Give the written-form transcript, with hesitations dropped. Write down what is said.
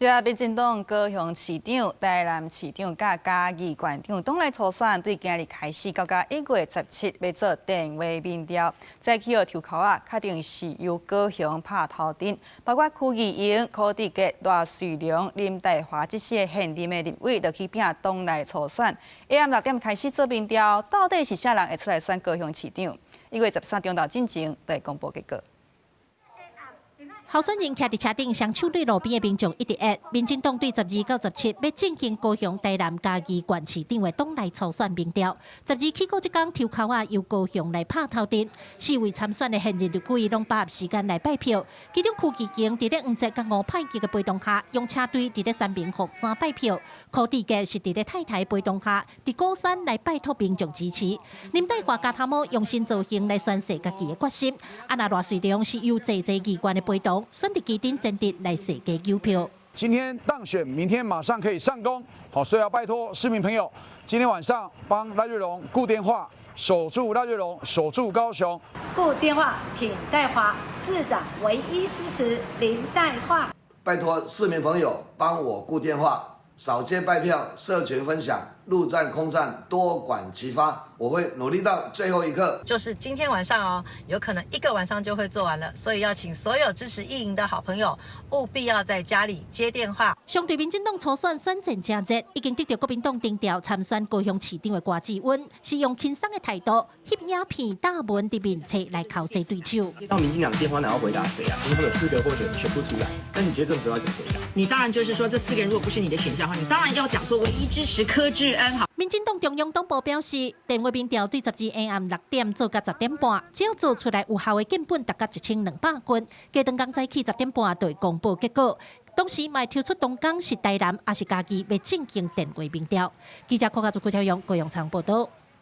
對啊，民進黨高雄市長、台南市長佮嘉義縣長黨內初選對今日開始，到甲1月17欲做電話民調，早起予抽籤仔，確定是由高雄拍頭陣，包括邱義榮、柯志杰、賴瑞隆、林岱樺這些現任的立委，就去拼黨內初選。下暗6點開始做民調，到底是啥人會出來選高雄市長？1月13中晝進前就會公布結果。候選人徛佇車頂，雙手對路邊的民眾一直握。民進黨對12到17欲進行高雄、台南、嘉義縣市長的黨內初選民調。十二起鼓這工抽籤仔，由高雄來拍頭陣。四位參選的現任立委攏把握時間來拜票。其中邱義榮佇咧黃捷佮吳霈潔的陪同下，用車隊佇咧三民福山拜票。柯志杰是佇咧太太陪同下，佇鼓山來拜託民眾支持。林岱樺佮頭毛用新造型來宣示家己的決心。啊，若賴瑞隆是由濟濟議員的陪同，選佇旗津前鎮來踅街求票。今天當選，明天馬上可以上工。好，所以要拜託市民朋友，今天晚上幫賴瑞隆顧電話，守住賴瑞隆，守住高雄。顧電話，挺岱樺，市長唯一支持林岱樺。拜託市民朋友幫我顧電話，掃街拜票，社群分享，陸戰空戰多管齊發，我會努力到最後一刻。就是今天晚上哦，有可能一個晚上就會做完了，所以要請所有支持義營的好朋友，務必要在家裡接電話。相對民進黨初選選戰誠熱，已經得著國民黨定調參選高雄市長的郭志溫，是用輕鬆的態度翕影片打文佇面冊來剾洗對手。接到民進黨電話，然後回答誰啊？因為他們有四個候選人選不出來，那你覺得這種時候要選誰啊？你當然就是說，這四個人如果不是你的選項的話，你當然要講說唯一支持柯志恩。好，民進黨中央黨部表示，電話民調對十二下暗6點做到10點半，只要做出來有效的建本達到1200份，隔當工早起10點半就會公布結果。同時，嘛會抽出當工是台南抑是嘉義欲進行電話民調。記者柯家祖、郭超勇、高陽昌報道。